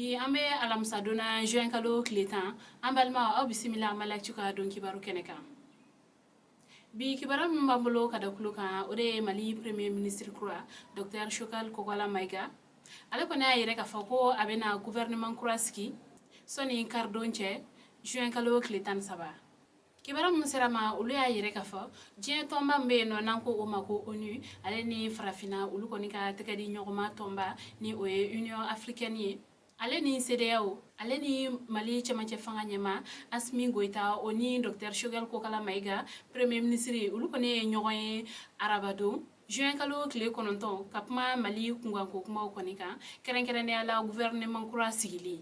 Bi an bɛ alamisadon na, juin kalo tile 10. An balimaw, aw bisimila Mali Actu ka don kibaru kɛnɛ kan. Bi kibaru min b'an bolo ka da tulo kan, o de ye Mali premier ministre kura, Docteur Choguel Kokalla Maïga. Ale kɔni y'a yɛrɛ k'a fɔ ko a bɛna gouvernement kura sigi sɔnni karidon cɛ, juin kalo tile 13. Kibaru min sera ma, olu y'a yɛrɛ k'a fɔ diɲɛ tɔnba min bɛ yen nɔ, n'an ko o ma ko ONU, ale ni farafinna olu kɔni ka tɛgɛ di ɲɔgɔnma tɔnba, ni o ye Union africaine ye, ale ni CEDEAO, ale ni Mali cɛmancɛ fanga ɲɛma Assimi Goïta, o ni Docteur Choguel Kokalla Maïga, premier ministre, olu kɔni ye ɲɔgɔn ye arabadon, juin kalo tile 9, ka kuma Mali kunkanko kumaw kɔni kan, kɛrɛnkɛrɛnnenya la gouvernement kura sigili.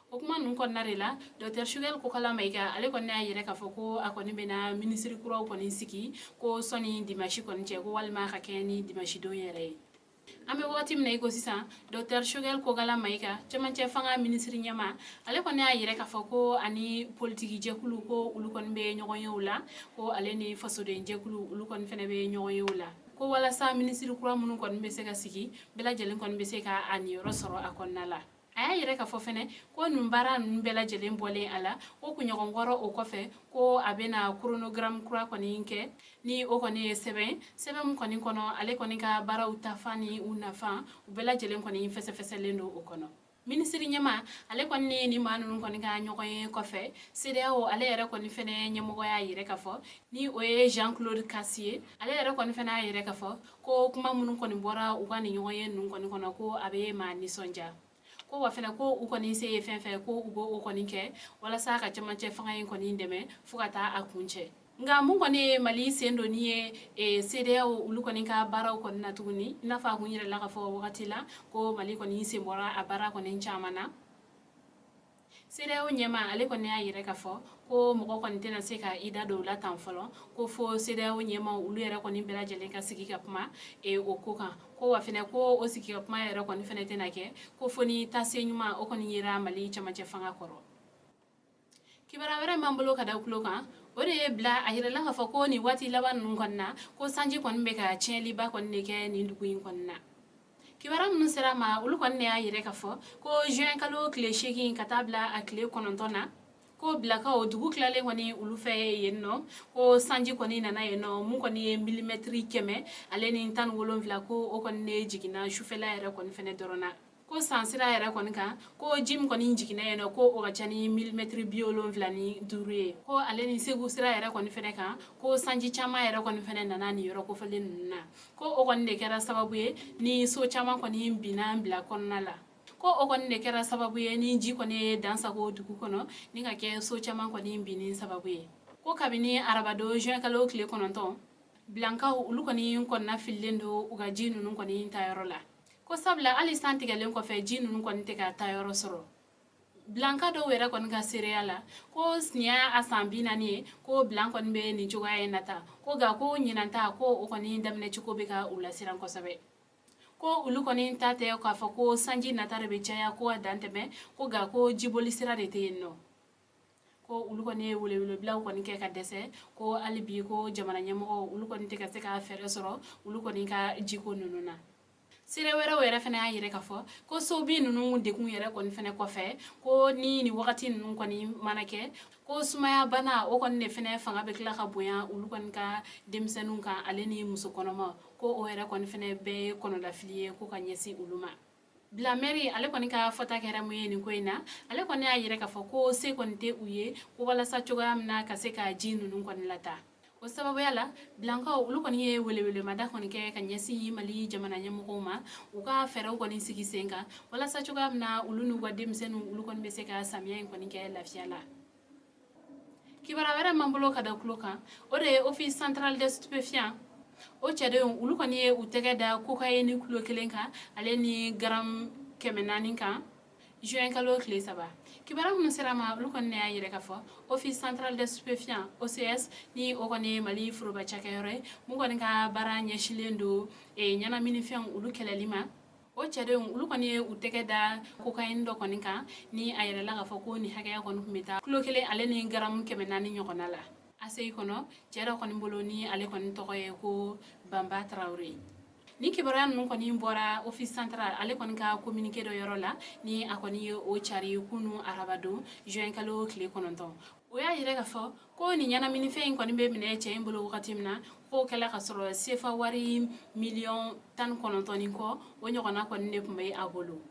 O kuma ninnu kɔnɔna de la, Docteur Choguel Kokalla Maïga, ale kɔni y'a yɛrɛ k'a fɔ ko a kɔni bɛna minisiri kuraw kɔni sigi ko sɔnni dimanche kɔni cɛ, ko walima ka kɛ ni dimanche don yɛrɛ ye. An bɛ wagati min na i ko sisan, Docteur Choguel Kokalla Maïga, cɛmancɛ fanga minisiri ɲɛma, ale kɔni y'a yɛrɛ k'a fɔ ko ani politiki jɛkulu, ko olu kɔni bɛ ɲɔgɔn ye o la, ko ale ni fasoden jɛkulu, olu kɔni fɛnɛ bɛ ɲɔgɔn ye o la, ko walasa minisiri kura minnu kɔni bɛ se ka sigi, bɛɛ lajɛlen kɔni bɛ se ka a niyɔrɔ sɔrɔ a kɔnɔna la. A y'a yɛrɛ k'a fɔ fɛnɛ ko nin baara ninnu bɛɛ lajɛlen bɔlen a la, ko kunɲɔgɔn wɔɔrɔ o kɔfɛ, ko a bɛna chronogramme kura kɔni kɛ, ni o kɔni ye sɛbɛn, sɛbɛn min kɔni kɔnɔ, ale kɔni ka baaraw tafan ni u nafa, u bɛɛ lajɛlen kɔni fɛsɛfɛsɛlen don o kɔnɔ. Minisiri ɲɛma, ale kɔni ni nin maa ninnu kɔni ka ɲɔgɔn ye kɔfɛ, CEDEAO ale yɛrɛ kɔni fɛnɛ ɲɛmɔgɔ y'a yɛrɛ k'a fɔ, ni o ye Jean Claude Kassi ye, ale yɛrɛ kɔni fɛnɛ y'a yɛrɛ k'a fɔ ko kuma minnu kɔni bɔra u ka nin ɲɔgɔn ye ninnu kɔni kɔnɔ, ko a bɛ maa nisɔndiya, ko wa fɛnɛ ko u kɔni se ye fɛn fɛn, ko u b'o kɔni kɛ walasa ka cɛmancɛ fanga in kɔni dɛmɛ fo ka taa a kun cɛ. Nka mun kɔni ye Mali sen donni ye CEDEAO olu kɔni ka baaraw kɔni na tuguni, i n'a fɔ a kun yɛrɛ la k'a fɔ wagati la ko Mali kɔni sen bɔra a baara kɔni caman na, CEDEAO ɲɛma, ale kɔni y'a yɛrɛ k'a fɔ ko mɔgɔ kɔni tɛna se ka i da don o la tan fɔlɔ, ko fo CEDEAO ɲɛmaw olu yɛrɛ kɔni bɛɛ lajɛlen ka sigi ka kuma o ko kan, ko wa fɛnɛ ko o sigi ka kuma yɛrɛ kɔni fɛnɛ tɛna kɛ ko fo ni taase ɲuman o kɔni yera Mali cɛmancɛ fanga kɔrɔ. Kibaruya wɛrɛ m'an bolo ka da tulo kan, o de ye bila a yɛrɛla k'a fɔ ko nin waati laban ninnu kɔni na, ko sanji kɔni bɛ ka tiɲɛliba kɔni de kɛ nin dugu in kɔni na. Kibaruya minnu sera ma, olu kɔni de y'a yɛrɛ k'a fɔ ko juin kalo tile 8 ka taa bila a tile 9 na, ko Bilakaw dugu tilalen kɔni olu fɛ yen nɔ, ko sanji kɔni nana yen nɔ, mun kɔni ye milimɛtiri 117, ko o kɔni de jiginna sufɛla yɛrɛ kɔni fɛnɛ dɔrɔn na. Ko san sira yɛrɛ kɔni kan, ko ji min kɔni jiginna yen nɔ, ko o ka ca ni milimɛtiri 75 ye. Ko ale ni Segu sira yɛrɛ kɔni fɛnɛ kan, ko sanji caman yɛrɛ kɔni fɛnɛ nana nin yɔrɔ kofɔlen ninnu na, ko o kɔni de kɛra sababu ye ni so caman kɔni binna bila kɔnɔna la, ko o kɔni de kɛra sababu ye ni ji kɔni ye dansago dugu kɔnɔ, ni ka kɛ so caman kɔni binni sababu ye. Ko kabini arabadon, juin kalo tile 9, Bilankaw olu kɔni kɔnɔna fililen don u ka ji ninnu kɔni tayɔrɔ la, ko sabula hali san tigɛlen kɔfɛ, ji ninnu kɔni tɛ ka tayɔrɔ sɔrɔ. Bilanka dɔw yɛrɛ kɔni ka seereya la, ko nin y'a san 40 ye ko bilan kɔni bɛ nin cogoya in na tan, ko nka ko ɲinan ta, ko o kɔni daminɛ cogo bɛ ka u lasiran kosɛbɛ, ko olu kɔni ta tɛ k'a fɔ ko sanji nata de bɛ caya ko a dan tɛmɛ, ko nka ko jiboli sira de tɛ yen nɔ. Ko olu kɔni ye welewelebilaw kɔni kɛ ka dɛsɛ, ko hali bi ko jamana ɲɛmɔgɔw olu kɔni tɛ ka se ka fɛɛrɛ sɔrɔ olu kɔni ka jiko ninnu na. Seere wɛrɛw yɛrɛ fɛnɛ y'a yɛrɛ k'a fɔ ko sobi ninnu dekun yɛrɛ kɔni fɛnɛ kɔfɛ, ko ni nin wagati ninnu kɔni mana kɛ, ko sumaya bana o kɔni de fɛnɛ fanga bɛ tila ka bonya olu kɔni ka denmisɛnninw kan, ale ni muso kɔnɔmaw, ko o yɛrɛ kɔni fɛnɛ bɛɛ ye kɔnɔlafili ye ko ka ɲɛsin olu ma. Bila mɛri, ale kɔni ka fɔta kɛra mun ye nin ko in na? Ale kɔni y'a yɛrɛ k'a fɔ ko se kɔni tɛ u ye ko walasa cogoya min na ka se ka ji ninnu kɔni lata. O sababuya la, Bilankaw olu kɔni ye welewelemada kɔni kɛ ka ɲɛsin Mali jamana ɲɛmɔgɔw ma, u ka fɛɛrɛw kɔni sigi sen kan walasa cogoya min na olu n'u ka denmisɛnninw olu kɔni bɛ se ka samiya in kɔni kɛ lafiya la. Kibaruya wɛrɛ m'an bolo ka da tulo kan, o de ye Office central des stupéfiants o cɛdenw olu kɔni ye u tɛgɛ da cocaïne kilo 1 kan, ale ni garam 400 kan, juin kalo tile 3. Kibaruya minnu sera ma, olu kɔni y'a yɛrɛ k'a fɔ Office central des stupéfiants, OCS, ni o kɔni ye Mali foroba cakɛyɔrɔ ye mun kɔni ka baara ɲɛsilen don ɲɛnaminifɛnw olu kɛlɛli ma, o cɛdenw olu kɔni ye u tɛgɛ da cocaïne dɔ kɔni kan, ni a yɛrɛla k'a fɔ ko nin hakɛya kɔni tun bɛ taa kilo 1 ale ni garamu 400 ɲɔgɔnna la ACI kɔnɔ, cɛ dɔ kɔni bolo, ni ale kɔni tɔgɔ ye ko Banba Tarawele. Ni kibaruya ninnu kɔni bɔra Office central ale kɔni ka communiqué dɔ yɔrɔ la, ni a kɔni ye o cari kunu arabadon juin kalo tile 9. O y'a yira k'a fɔ ko nin ɲɛnaminifɛn in kɔni bɛ minɛ cɛ in bolo wagati min na, k'o kɛla ka sɔrɔ sefa wari miliyɔn 19 ni kɔ, o ɲɔgɔnna kɔni de tun bɛ a bolo.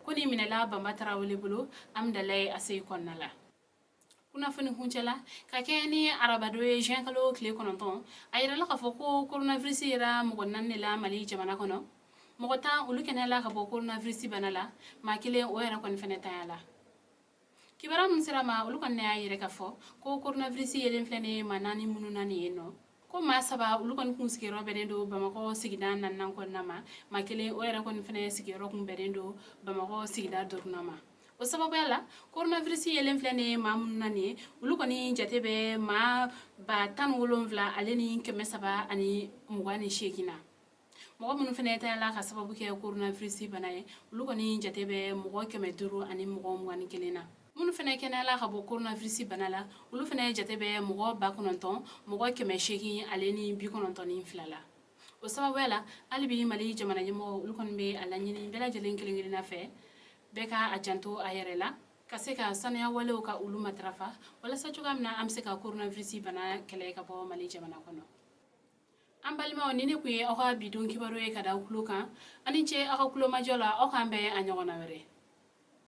Ko nin minɛla Banba Tarawele bolo Amdalaye ACI kɔnɔna la. Kunnafoni kuncɛ la, ka kɛ ni arabadon ye juin kalo tile 9, a yirala k'a fɔ ko coronavirus yera mɔgɔ 4 de la Mali jamana kɔnɔ. Mɔgɔ 10, olu kɛnɛyala ka bɔ coronavirus bana la, maa kelen, o yɛrɛ kɔni fɛnɛ tanyala. Kibaruya min sera ma, olu kɔni y'a yɛrɛ k'a fɔ ko coronavirus yelen filɛ nin ye maa 4 minnu na nin ye nɔ, ko maa 3, olu kɔni kun sigiyɔrɔ bɛnnen don Bamakɔ sigida 4nan kɔnɔna ma, maa kelen, o yɛrɛ kɔni fɛnɛ sigiyɔrɔ kun bɛnnen don Bamakɔ sigida 5nan ma. O sababuya la, coronavirus yelen filɛ nin ye maa minnu na nin ye, olu kɔni jate bɛ maa 17,328 na. Mɔgɔ minnu fɛnɛ tanyala ka sababu kɛ coronavirus bana ye, olu kɔni jate bɛ mɔgɔ 521 na. Minnu fɛnɛ kɛnɛyala ka bɔ coronavirus bana la, olu fɛnɛ jate bɛ mɔgɔ 9 mɔgɔ 892 la. O sababuya la, hali bi Mali jamana ɲɛmɔgɔ, olu kɔni bɛ a laɲini bɛɛ lajɛlen kelen kelenna fɛ, bɛɛ ka a janto a yɛrɛ la, ka se ka sanuya walew ka olu matarafa, walasa cogoya min na an bɛ se ka coronavirus bana kɛlɛ ka bɔ Mali jamana kɔnɔ. An balimaw, ni ne kun ye aw ka bi don kibaru ye ka da aw tulo kan, ani ce aw ka kulomajɔ la. Aw k'an bɛn a ɲɔgɔnna wɛrɛ.